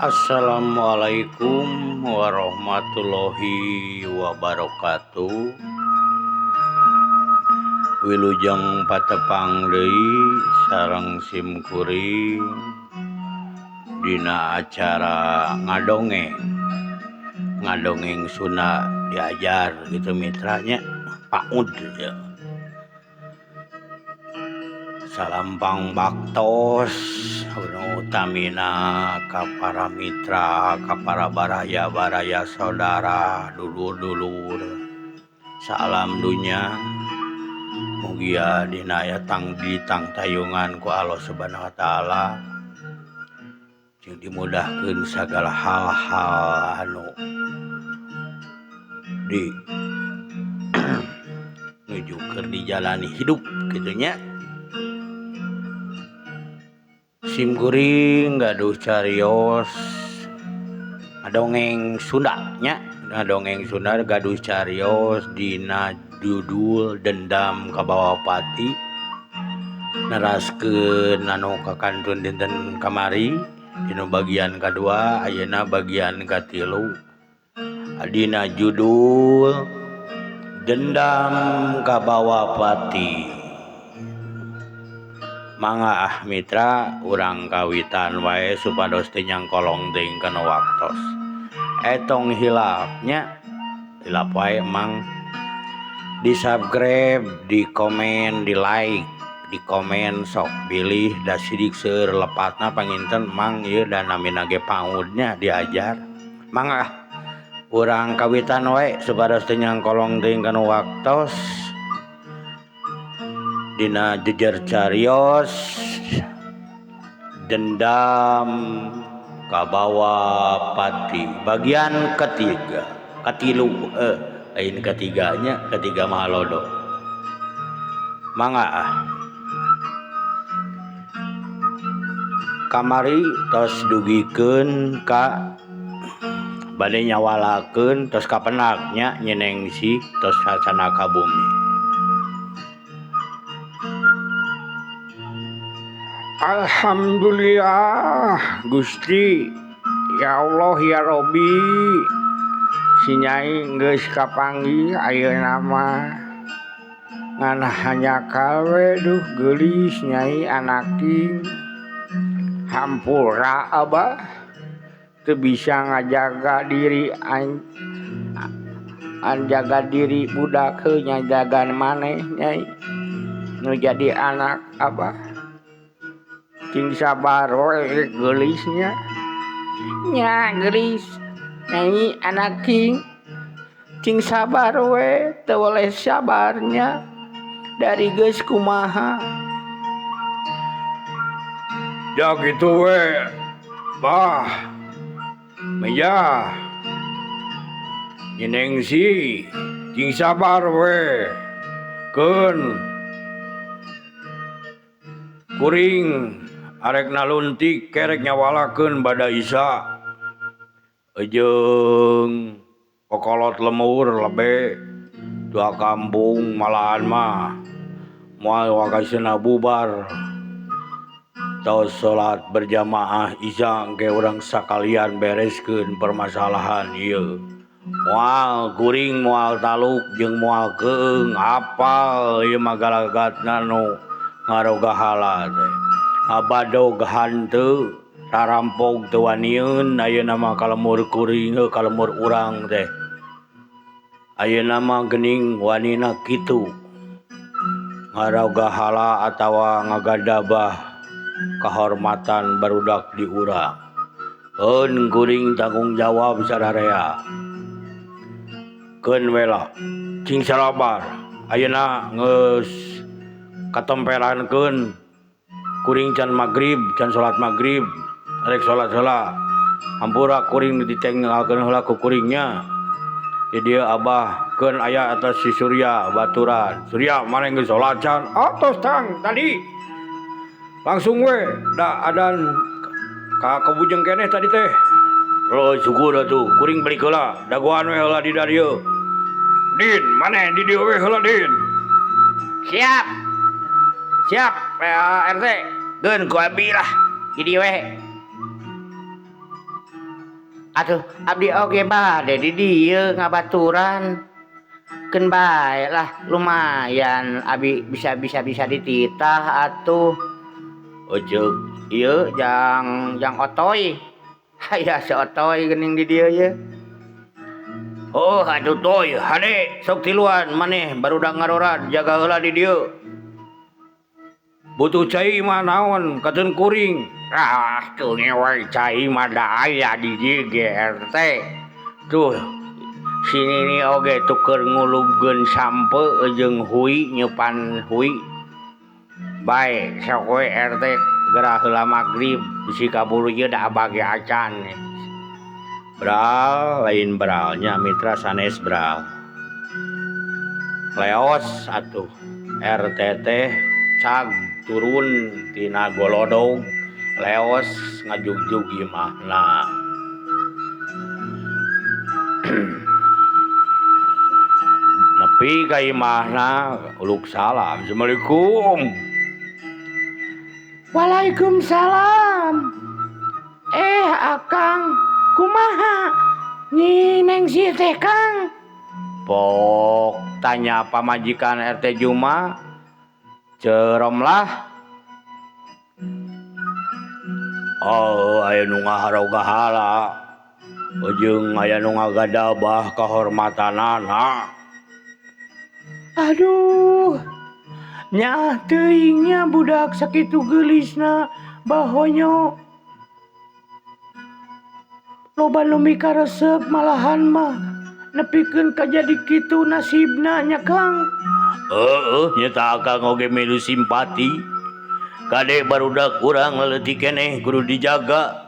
Assalamualaikum warahmatullahi wabarakatuh. Wilujeng patepang deui sareng sim kuring dina acara ngadongeng. Ngadongeng Sunda diajar gitu mitranya PAUD ya. Salampang baktos nu utamina ka para mitra, ka para baraya-baraya saudara, dulur-dulur saalam dunya. Mugia dina aya tang ditangtayungan ku Allah Subhanahu wa taala. Jeung dimudahkeun sagala hal-hal anu di nuju keur dijalani hidup kitu nya. Sim kuring gaduh carios ngadongeng Sunda nya, ngadongeng Sunda gaduh carios dina judul Dendam ka Bawapati neraskeun anu kakantun dinten kamari dina bagian kadua ayeuna bagian katilu dina judul Dendam ka Bawapati. Mangga ah mitra urang kawitan wae supados teu nyangkolong teuing kana waktos. Etong hilap nya, hilap wae emang di subscribe, di komen, di like, di komen sok bilih da sidik seueur lepatna panginten mang ieu da namina ge PAUD nya diajar. Mangga ah urang kawitan wae supados teu nyangkolong teuing kana waktos. Dina jejer carios Dendam ka Bawapati bagian ketiga, katilu lain ketiganya, ketiga mah halodo. Mangga ah. Kamari tos dugikeun ka bade nyawalakeun tos kapenak nya Nyi Nengsih tos sasana ka bumi. Alhamdulillah Gusti ya Allah ya Robbi si Nyai geus kapanggih ayeuna mah ngan hanyakal we duh geulis Nyai anaking hampura abah teu bisa ngajaga diri anjaga diri budak heuh nyajagan maneh Nyai nu jadi anak abah. Cing sabar we geulisnya nya geulis Nyai anaking cing sabar we teu boleh sabarnya dari geus kumaha ya gitu we bah meja Nyi Nengsih cing sabar we keun kuring arek naluntik kerek nyawalakeun bada Isya jeung kokolot lemur lebe dua kampung malahan mah moal wakasena bubar tos salat berjamaah Isya engke urang sakalian bereskeun permasalahan ieu moal kuring moal taluk jeung moal keung apal ieu mah galagatna nu ngarogahala teh abadog hanteu rarampog teu wanieun ayeuna mah ka lemur kuring heuh ka lemur urang teh ayeuna mah geuning wanina kitu ngarogahala atawa ngagadabah kahormatan barudak di urang eun kuring tanggung jawab sararea keun we lah cing salabar ayeuna geus katemperankeun kuring can magrib can salat magrib rek salat heula hampura kuring ditenggalkeun heula ku kuringnya di dieu abah keun aya atas si Surya baturan Surya maneh geus salat can atos tang tadi langsung we da adan ka kabujeng keneh tadi teh oh syukur atuh kuring balik heula dagoan we heula di dieu Din maneh di dieu we heula Din siap siap RT geun ku abi lah di dieu we. Atuh abdi oge bade di dieu ngabaturan. Keun bae lah lumayan abi bisa dititah atuh. Eceuk ieu jang otoy. Aya si otoy geuning di dieu ye. Oh atuh toy hade sok tiluan maneh barudak ngarorad jaga heula di dieu. Butuh cai mah naon kateun kuring. Ah tuh ngewe cai mah da aya di dieu ge RT. Tuh si nini oge tuh keur ngulubkeun sampe jeung hui nyeupan hui. Bae sok we RT geura heula magrib bisi kaburu ieu da abah ge acan. Bral lain bralnya mitra sanes bral. Leos atuh RT teh cag turun tina golodog leos ngajugjug imahna. Nepi ka imahna uluk salam. Assalamualaikum. Waalaikumsalam. Akang kumaha nyi Neng si teh Kang? Pok tanya pamajikan RT Juma. Ceromlah. Oh, aya nu ngaharogahala. Ujung aya nu ngagadabah kahormatanana. Aduh. Nyaah teuing nya budak sakitu geulisna bahonyo. Loba nu mikaresep malahan mah nepikeun ka jadi kitu nasibna nya Kang. Heeh, nyata akang oge milu simpati. Kade barudak urang leutik keneh kudu dijaga.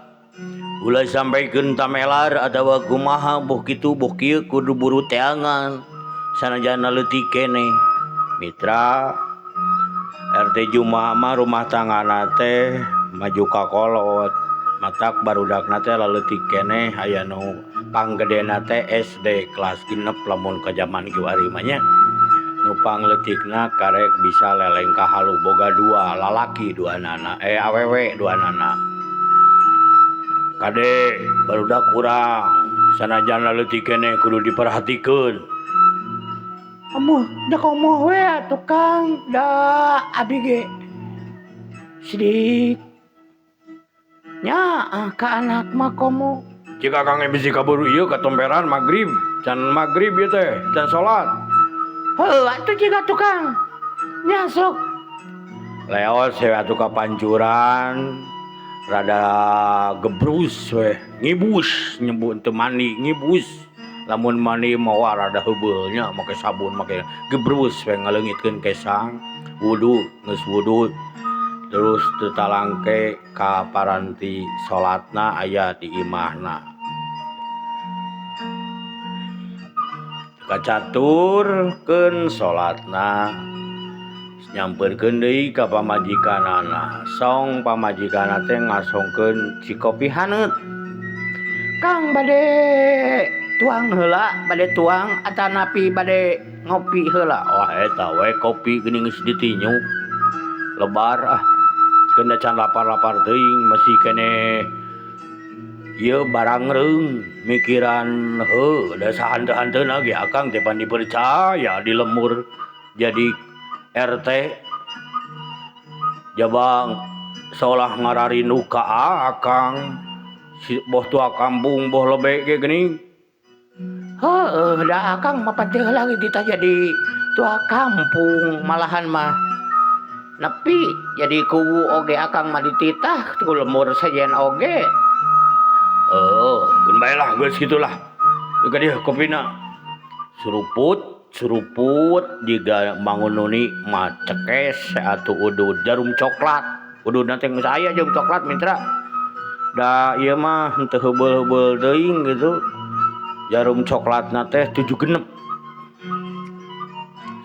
Ulah sampaikeun tamelar atawa kumaha boh kitu boh kieu kudu buru teangan. Sanajan leutik keneh. Mitra RT Juma mah rumah tanggana teh maju ka kolot. Matak barudakna teh leutik keneh aya nu panggedena teh SD kelas 6 lamun ka jaman kiwari mah nya. Nu pangleutikna karek bisa lelengkah halu boga dua lalaki dua nana awewe dua nana. Kade barudak urang sanajan leutik keneh kudu diperhatikeun. Amuh da komo we atuh Kang da abi ge sidik nya ka anak mah komo. Jika Kang bisi kaburu ieu katomperan magrib, can magrib ieu teh, can salat. Heuh atuh jiga tukang. Nya sok. Leos we atuh ka pancuran rada gebrus we, ngibus nyebut teu mandi ngibus. Lamun mandi mah rada heubeul nya make sabun make gebrus we ngaleungitkeun kesang. Wudu geus wudu terus teu talangke ka paranti salatna aya di imahna. Kacaturkeun salatna nyamperkeun deui ka pamajikanana. Song pamajikanna teh ngasongkeun cikopi haneut. Kang bade tuang heula, bade tuang atanapi bade ngopi heula. Wah eta we kopi geuning geus ditinyuk. Lebar ah. Keun da can lapar-lapar teuing masih keneh ieu barangreung mikiran heuh da sahanteun-hanteunna ge akang teh pan dipercaya di lemur jadi RT. Jabang seolah ngararindu ka akang si boh tua kampung boh lebe ge geuning. Heueuh da akang mah pan teu heula ge ditah jadi tua kampung malahan mah nepi jadi kuwu oge akang mah dititah ku lemur sejen oge. Oh, keun bae lah geus kitulah. Ieu ka dieu kopina. Suruput, suruput jiga bangun nuni mah cekes atuh udud jarum coklat. Ududna teh geus aya jarum coklat mitra. Da ieu mah henteu heubeul-heubeul teuing gitu. Jarum coklatna teh 7 genep.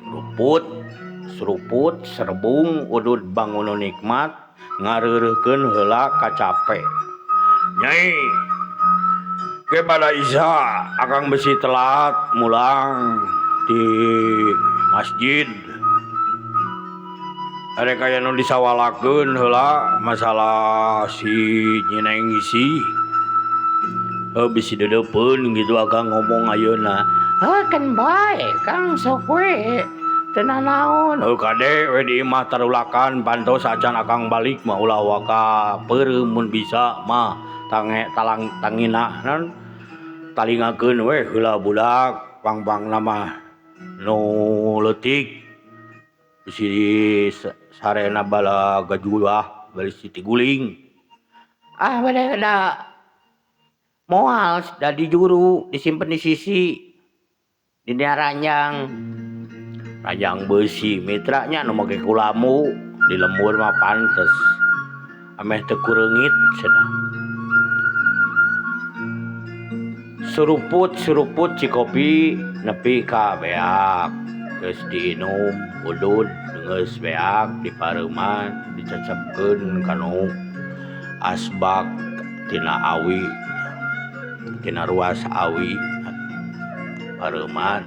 Suruput, suruput serbung udud bangun nikmat ngareureuhkeun heula kacape. Nyai kepada Isa akang besi telat mulang di masjid. Ada kaya nu disawalakeun heula masalah si Nyi Neng Isi. Heuh bisi deudeupeun kitu akang ngomong ayeuna. Heuh keun bae Kang sok we teu nanaon. Heuh kade we di imah tarulakan pantos acan akang balik mah ulah waka peureum mun bisa mah tange talang tangina naon talingakeun we heula budak pang-pangna mah nu leutik bisi sarena bala gajuah bisi tiguling. Ah bade da moal da di juru disimpen di sisi dina ranjang. Ranjang beusi mitra nya nu make kulamu di lembur mah pantes ameh teu kureungit cenah. Suruput-suruput cikopi nepi ka beak geus diinum udud geus beak dipareuman dicecepkeun kana asbak tina awi tina ruas awi pareuman.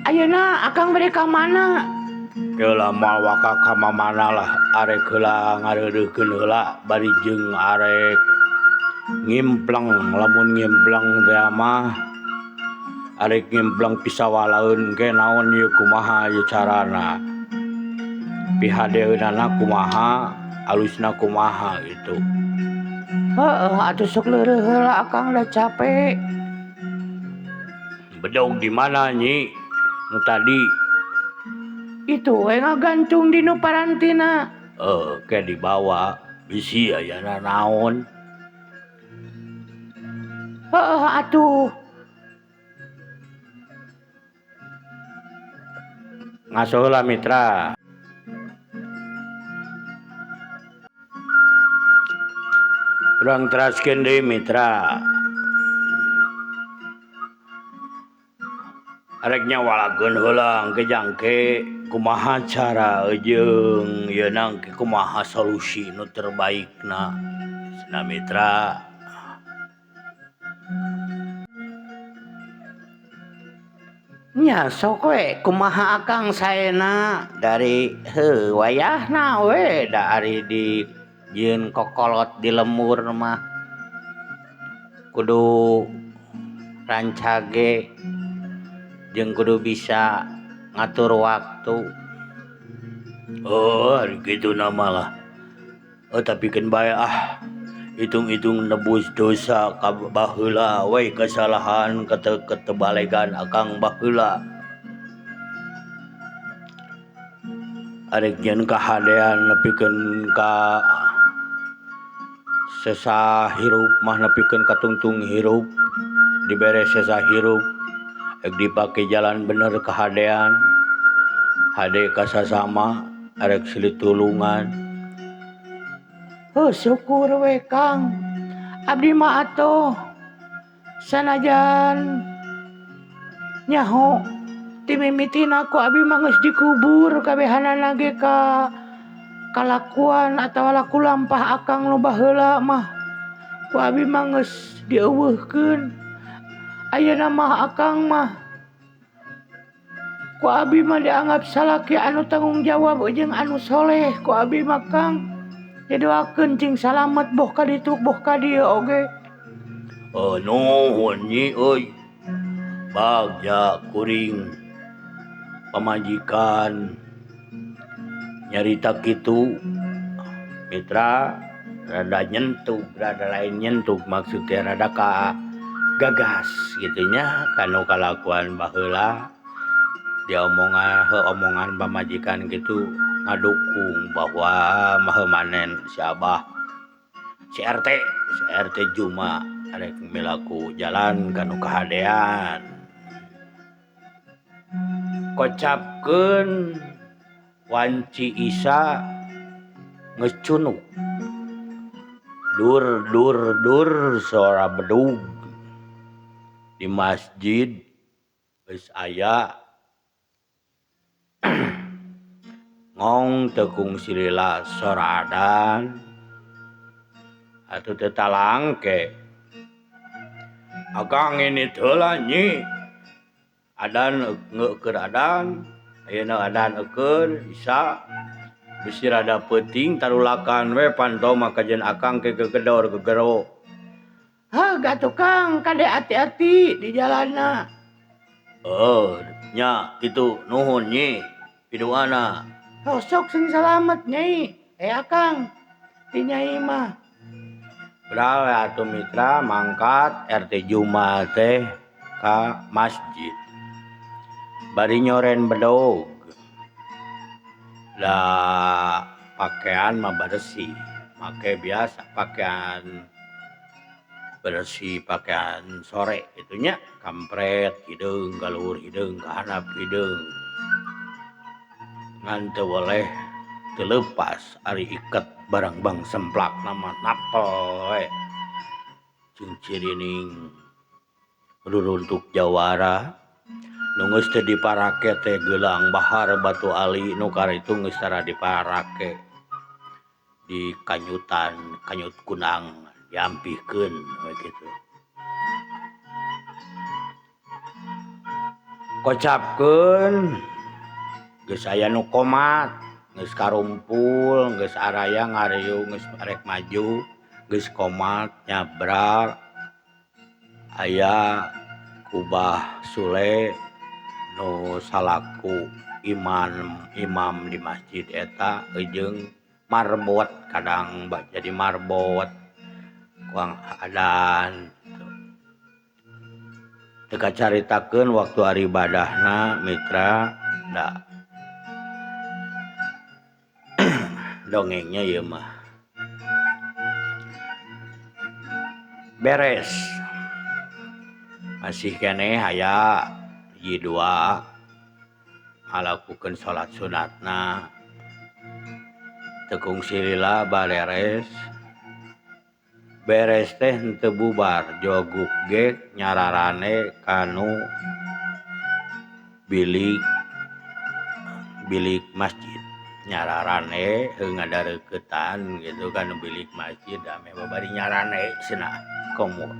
Ayeuna akang bade ka mana? Heula moal waka ka mamana lah arek heula ngareureuhkeun heula bari jeung arek ngimpleng lamun ngimpleng teh mah arek ngimpleng pisawalaeun ge naon ieu kumaha ieu carana pihadeunana kumaha alusna kumaha gitu. Heueuh atuh sok leureuh heula akang da capek. Bedog di mana nyi nu tadi? Itu we ngagantung di nu parantina. Heuh ke dibawa bisi ayana naon. Heueuh atuh. Ngaso heula mitra. Urang teraskeun deui mitra. Arek nyawalakeun heula engke jangke kumaha cara jeung ieu engke kumaha solusi nu terbaikna cenah mitra. Nya sok we kumaha akang saena dari heuh wayahna we da ari di jieun kokolot di lembur mah kudu rancage jeung kudu bisa ngatur waktu. Oh, ari kitu na mah lah. Oh, tapi keun bae ah. Hitung-hitung nebus dosa ka baheula we kesalahan ketebalegan akang baheula. Arek nyieun kahadean nepikeun ka sesa hirup mah nepikeun ka tungtung hirup dibere sesa hirup rek dipake jalan bener kahadean hade ka sasama arek silih tulungan. Heuh syukur we Kang abdi mah atuh sanajan nyaho ti mimitina ku abdi mah geus dikubur kabehanana ge ka kalakuan atawa laku lampah akang nu baheula mah ku abdi mah geus dieuweuhkeun. Ayeuna mah akang mah ku abdi mah dianggap salaki anu tanggung jawab jeung anu soleh ku abdi mah Kang. Didoakeun cing salamet boh ka ditu boh ka dieu oge. Oh nuhun nyi euy. Bagja kuring pamajikan nyarita kitu mitra rada nyentuh rada lain nyentuh maksudnya rada ka gagas gitu nya kanu kalakuan baheula diomongan heuh omongan pamajikan gitu ngadukung bahwa mah manen si abah si RT Juma arek milaku jalan kanu kahadean kocapkeun wanci Isa geus cunuk dur dur dur sora bedug di masjid geus aya ngong tekung silila sora adan atuh teu talangke akang ini heula nyi adan ngeukeun adan ayeuna adan eukeun Isa bisi rada peuting tarulakan we panto mah kajeun akang ke gegedor gegero. Heuh atuh Kang, kade hati-hati di jalanna. Oh, nya kitu nuhun nyi piduana. Oh, sok sing salamet Nyai. Eh Akang, ti Nyai mah. Padahal atuh mitra mangkat RT Juma teh ka masjid. Bari nyoren bedog. Da pakaian mah bersih, make biasa pakaian bersih, pakaian sore kitu nya, kampret hideung ka luhur hideung ka handap hideung. Ngan teu weleh teu leupas ari iket barang bang semplakna mah napel we. Jeung cirining ruruntuk jawara nu geus teu diparake teh geulang bahar batu ali nu karitu geus tara diparake. Di kanyutan kanyut kunang diampihkeun we kitu. Kocapkeun geus aya nu komat, geus karumpul, geus araya ngariung, geus arek maju, geus komat nyabrak aya Kubah Sule nu salaku imam di masjid eta jeung marbot kadang jadi marbot kuang adan teu kacaritakeun waktu ari ibadahna mitra da dongengnya ieu mah beres masih keneh aya hiji dua ngalakukeun salat sunatna teu kungsi lila bareres beres teh henteu bubar joguk ge nyararane kanu bilik masjid nyararane heuh ngadareuketan gitu kan bilik masjid ame babari nyarane cenah komo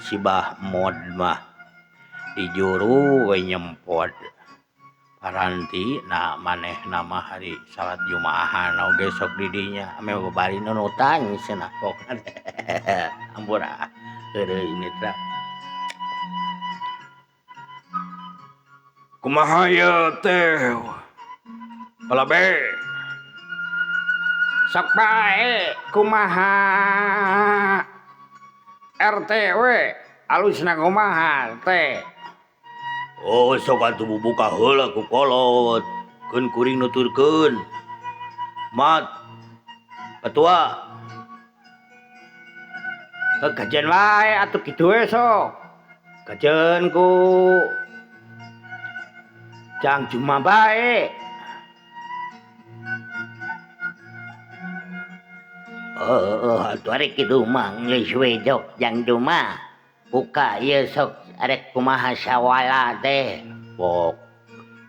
si Bah Mod mah di juru we nyempod paranti na manehna mah hari salat Jumaahan oge sok di dinya ame babari nunutan cenah pokna ampura heureuy mitra kumaha ieu teh palabe sok bae kumaha RT we alusna kumaha teh. Oh sok atuh bubuka heula ku kolot keun kuring nuturkeun mat ketua kajen wae atuh kitu we sok kajen ku Jang Juma bae. Oh, atuh arek kitu mah geus we jok Jang Juma. Buka ieu sok arek kumaha sawala teh. Pok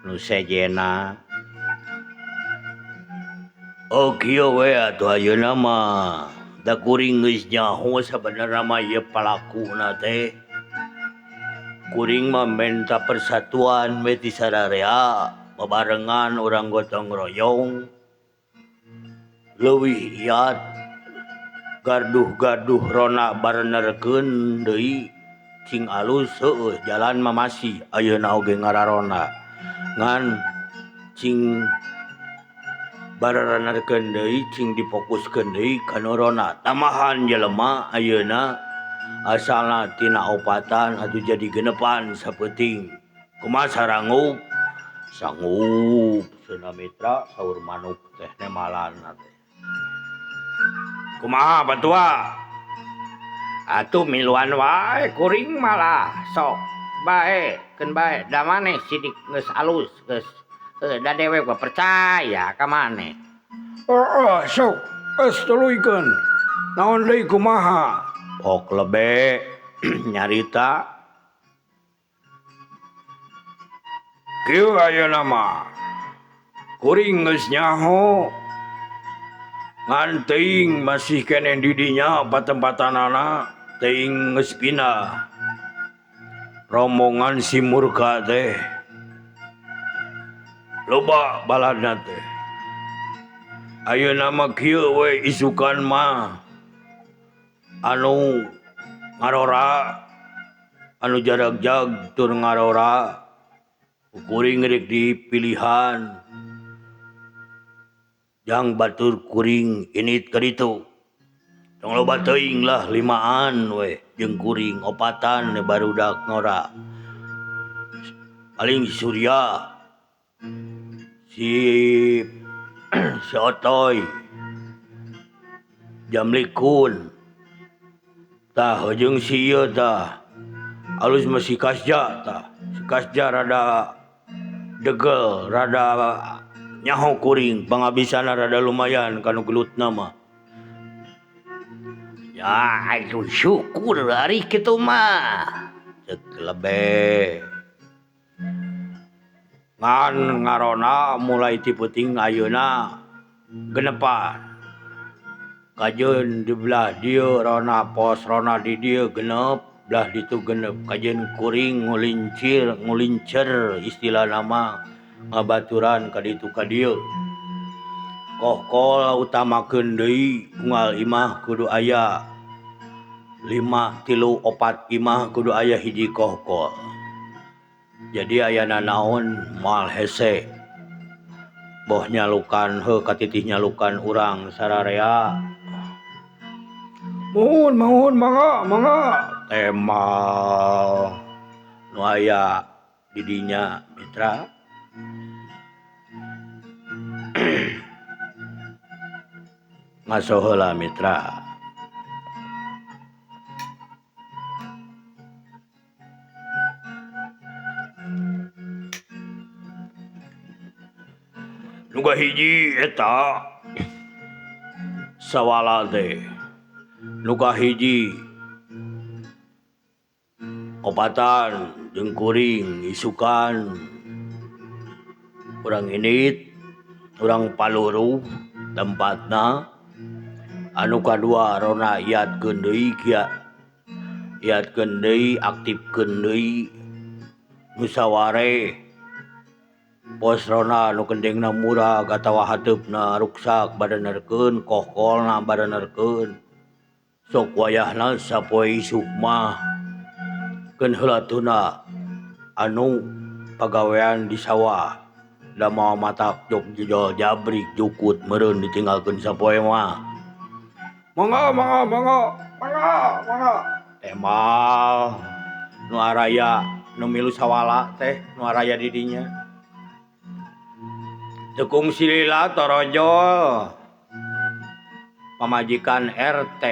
nu sejena. Oh kieu we atuh ayeuna mah. Da kuring geus nyaho sabenerna mah ieu palakuna teh. Kuring mah menta persatuan we ti sararea babarengan urang gotong royong. Leuwih iat gaduh-gaduh rona barenerkeun deui cing alus heueuh jalan mah masih ayeuna oge ngararona ngan cing barenerkeun deui cing difokuskeun deui kana rona tambahan jelema ayeuna asalna tina opatan atuh jadi genepan sapeuting kumaha saranggup sanggup cenah mitra saur manuk teh nemalanna teh. Kumaha batua? Atuh miluan wae kuring malah sok bae keun bae da maneh sidik geus alus geus da dewek mah percaya ka maneh. Heeh sok geus tuluykeun. Naon deui kumaha? Pok lebe nyarita. Kieu ayeuna mah kuring geus nyaho ngan teuing masih keneh di dinya patempatanana teuing geus pindah rombongan si murka teh loba baladna teh ayeuna mah kieu we isukan mah anu Ngarora anu jaragjag tur ngarora kuring rek dipilihan jang batur kuring init ka ditu. Tong loba teuing lah limaan we jeung kuring opatan we barudak ngora. Paling si Surya, si si Otoy, Jamlikun, tah jeung si ieu tah alus mah si Kasja tah. Si Kasja rada degel, rada nyaho kuring, pangabisana rada lumayan kanu gelutna mah. Ya, itu syukur ari kitu mah. Cek lebe. Ngan ngarona mulai ti peuting ayeuna genepan. Kajeun di belah dieu rona pos rona di dieu genep, belah ditu genep. Kajeun kuring ngulincir, ngulincer istilahna mah ngabaturan ka ditu ka dieu. Kohkol utamakeun deui unggal imah kudu aya 5 3 4 imah kudu aya hiji kohkol. Jadi ayana naon moal hese. Boh nyalukan heuh katitih nyalukan urang sararea. Muhun muhun mangga mangga temal nu aya di dinya mitra. Ngaso heula mitra. Nu kahiji eta sawala teh. Nu kahiji opatan jeung kuring isukan urang indit urang paluruh tempatna. Anu kadua rona iatkeun deui kia iatkeun deui aktifkeun deui musaware pos rona nu kendengna murag atawa hateupna ruksak barenerkeun kohkolna barenerkeun sok wayahna sapoe isuk mah keun heula tuna anu pagawean di sawah da moal matak jog jojol jabrik jukut meureun ditinggalkeun sapoe mah. Mangga mangga mangga mangga mangga temal nu araya nu milu sawala teh nu araya di dinya. Teu kungsi lila torojol pamajikan RT.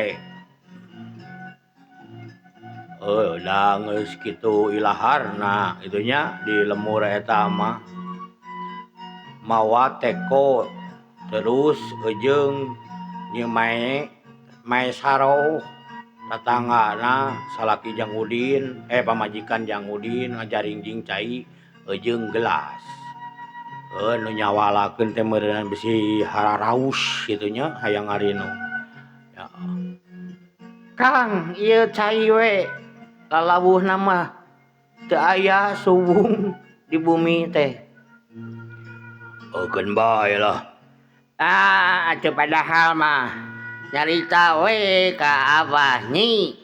Da geus kitu ilaharna kitu nya di lemur eta mah. Mawa teko terus eujeung nyi mae saroh tatanggana salaki Jang Udin, pamajikan Jang Udin ngajaringjing cai eujeung gelas. Nu nyawalakeun teh meureunnan bisi hararaus kitu nya hayang ngarinu. Ya. Kang, ieu cai we lalawuhna mah teu aya suwung di bumi teh. Keun bae lah. Ah, teu padahal mah nyarita we ka Abah nyi.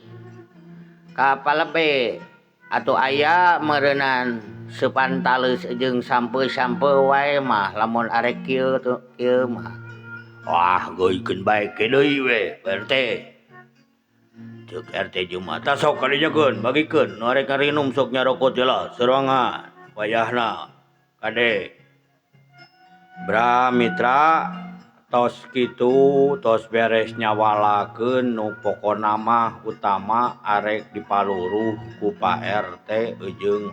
Ka palebe atuh aya meureunnan sepantaleus jeung sampe-sampe wae mah lamun arek kieu tuh kieu mah. Wah, geuikeun bae ke deui we, RT. Ceuk RT jeung mah tah sok kadinyakeun, bagikeun nu arek ngarinum sok nyarokot heula sorangan wayahna kade. Bra mitra tos kitu tos beres nyawalakeun nu pokona mah utama arek dipaluruh ku Pak RT jeung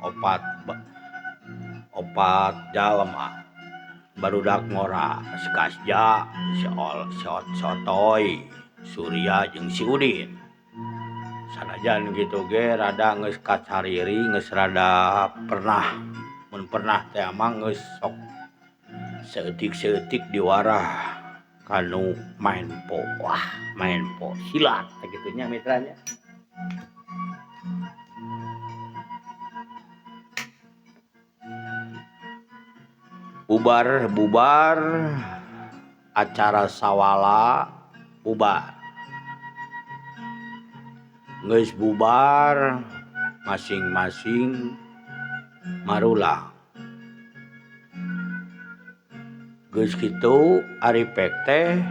opat jalma barudak ngora si Kasja, si Ol, si Ot, si Otoy, Surya jeung si Udin. Sanajan kitu ge rada geus kacariri geus rada pernah mun pernah teh mah geus sok saeutik-saeutik diwarah kanu main po. Wah, main po silat kitu nya mitranya. Bubar bubar acara sawala bubar. Geus bubar masing-masing marulang. Geus kitu ari pek teh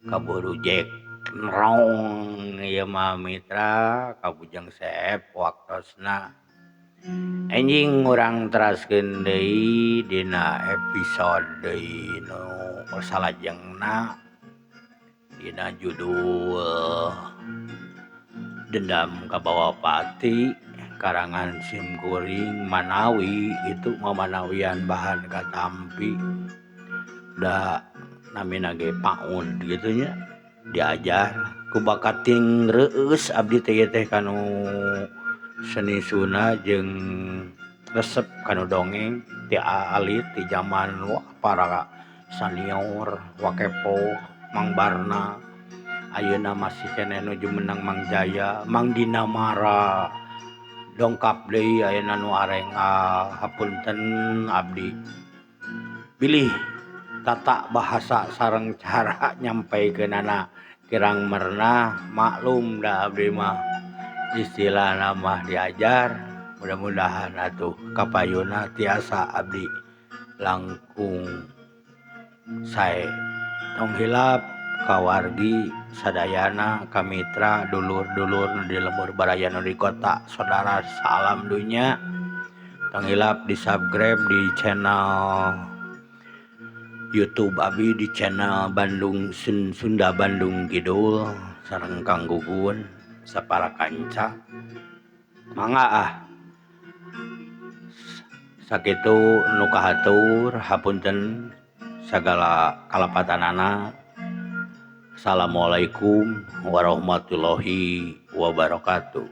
kaburu jek nrong ieu mah mitra kabujeng seep waktosna. Enjing urang teraskeun deui dina episode deui nu salajengna dina judul Dendam Kabawa Pati karangan sim kuring manawi itu mamanawian bahan katampi da namina ge paud kitu nya diajar ku bakating reueus abdi teh ieu teh kanu seni Sunda jeung resep kanu dongeng ti alit ti jaman wah para senior Wakepo Mang Barna ayeuna masih keneh nuju menang Mang Jaya Mang Dinamara dongkap deui ayeuna nu arengal hapunten abdi bilih tata bahasa sareng cara nyampaikeunana kirang merenah maklum da abdi mah istilahna mah diajar mudah-mudahan atuh kapayuna tiasa abdi langkung sae. Tong hilap kawargi sadayana kamitra dulur-dulur nu di lembur baraya nu di kota saudara salam dunya. Tong hilap di subscribe di channel YouTube abi di channel Bandung Sunda Bandung Kidul sareng Kang Gugun sapara kanca. Mangga ah sakitu nu kahatur hapunten sagala kalepatanana. Assalamualaikum warahmatullahi wabarakatuh.